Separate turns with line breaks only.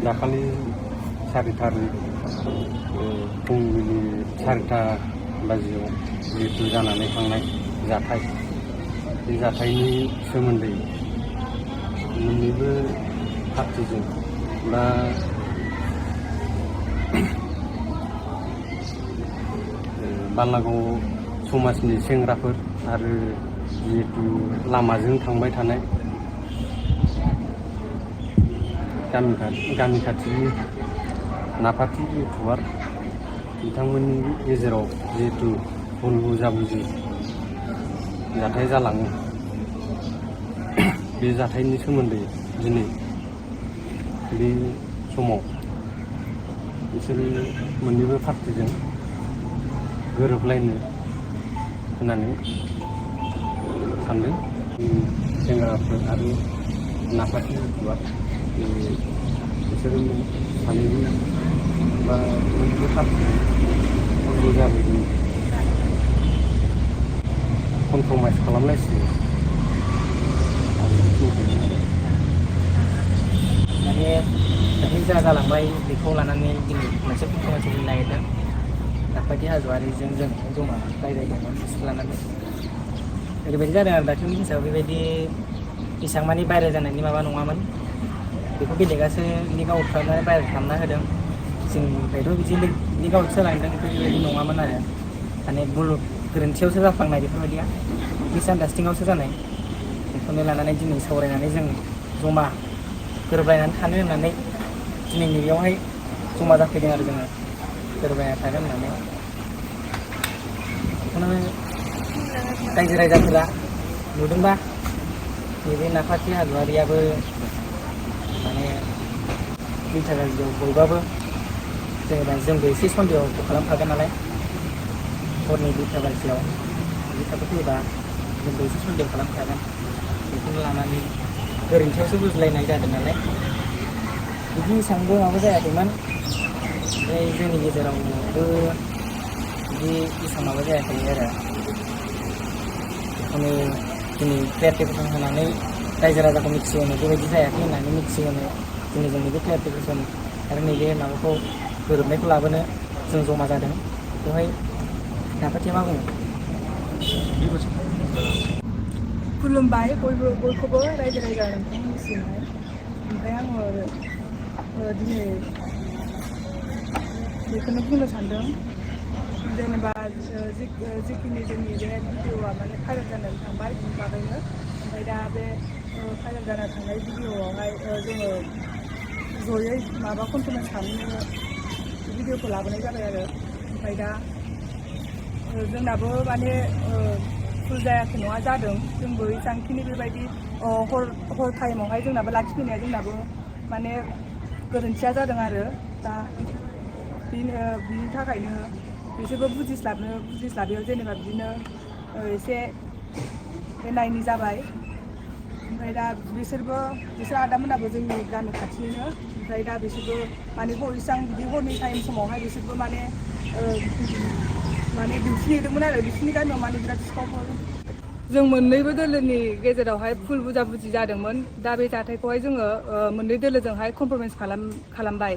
दाखालि 4 थारिख फुंबिलि 4टा बाजियाव जिहेतु जानानै थांनाय जाथाय बे जाथायनि सोमोन्दै मोननैबो पार्टिजों बा बालागाव समाजनि सेंग्राफोर आरो जिहेतु लामाजों थांबाय थानाय गामि खाथिनि नाफाथि इउटुबार बिथांमोननि गेजेराव जिहेतु भुल बुजाबुजि जाथाय जालाङो बे जाथायनि सोमोन्दै दिनै बे समाव बिसोरो मोननैबो पार्टिजों गोरोबलायनो होननानै सानदों सेंग्राफोर आरो नाफाथि इउटुबार बिसोरो सानैबो बा मोननैबो पार्टिजों भुल बुजाबुजि कमप्रमाइस खालामलायसिगोन
माने दाख्लै जा जालांबाय बेखौ लानानै दिनै मोनसे कमप्रमाइस होनो नागिरदों नाफाथि हाज'वारिजों जों जमा रायज्लायदोंमोन बिसोरखौ लानानै ओरैबायदि जादों आरो दाख्लैनि केसाव बेबायदि एसेबां मानि भाइरेल जानायनि माबा नङामोन बेखौ बेलेगासो लिक आउट खालामनानै भाइरेल खालामना होदों जोंनिफ्रायथ' बिदि लिक आउट जालांदों बेबायदि नङामोन आरो माने भुल गोरोन्थियावसो जाफ्लांनाय बेफोरबायदिया मिसआन्डारस्टेन्डिंआवसो जानाय बेखौनो लानानै दिनै सावरायनानै जों जमा गोरोबलायनानै थानो होननानै दिनै नैबेयावहाय जमा जाफैदों आरो जोङो गोरोबलायना थागोन होननानै बेखौनो रायजो राजाफोरा नुदोंबा नैबे नाफाथि हाज'वारियाबो माने दुइथा गाज्रियाव बयबाबो जेनेबा जोंबो एसे सन्देहखौ खालामखागोन नालाय हरनि 2टा बाजियाव बिदि फैयोबा जोंबो एसे सन्देह खालामखागोन बेखौनो लानानै गोरोन्थियावसो बुजिलायनाय जादों नालाय बिदि एसेबांबो माबा जायाखैमोन ओमफ्राय जोंनि गेजेरावबो बिदि एसेबां माबा जायाखै आरो बेखौनो दिनै क्लियारिफिकेसन होनानै रायजो राजाखौ मिथिहोनो बेबायदि जायाखै होननानै मिथिहोनो दिनै जों नैबे क्लियारिफिकेसन आरो नैबे माबाखौ गोरोबनायखौ लाबोनो जों जमा जादों बेवहाय नाफाथिया मा बुङो?
खुलुमबाय बयखौबो रायजो राजा नोंथांमोननिसिमहाय ओमफ्राय आङो दिनै बेखौनो बुंनो सानदों जेनेबा जिखिनि जोंनि बे भिडिअ'आ माने भाइरेल जानानै थांबाय बिनि बागैनो ओमफ्राय दा बे भाइरेल जाना थांनाय भिडिअ'आवहाय जोङो जयै माबा कमप्रमाइस खालामनो भिडिअ'खौ लाबोनाय जाबाय आरो ओमफ्राय दा जोंनाबो माने भुल जायाखै नङा जादों जोंबो एसांखिनि बेबायदि हर टाइमावहाय जोंनाबो लाखिफैनाया जोंनाबो माने गोरोन्थिया जादों आरो दा बिनि थाखायनो बिसोरबो बुजिस्लाबियाव जेनेबा बिदिनो एसे नायनि जाबाय ओमफ्राय दा बिसोर आदामोनाबो जोंनि गामि खाथिनिनो ओमफ्राय दा बिसोरबो माने इसां बिदि हरनि टाइम समावहाय बिसोरबो माने दिन्थिहैदोंमोन आरो बिसोरनि गामियाव माने बिराद सिखावफोर जों मोननैबो दोलोनि गेजेरावहाय भुल बुजाबुजि जादोंमोन दा बे जाथायखौहाय जोङो मोननै दोलोजोंहाय कमप्रमाइस खालामबाय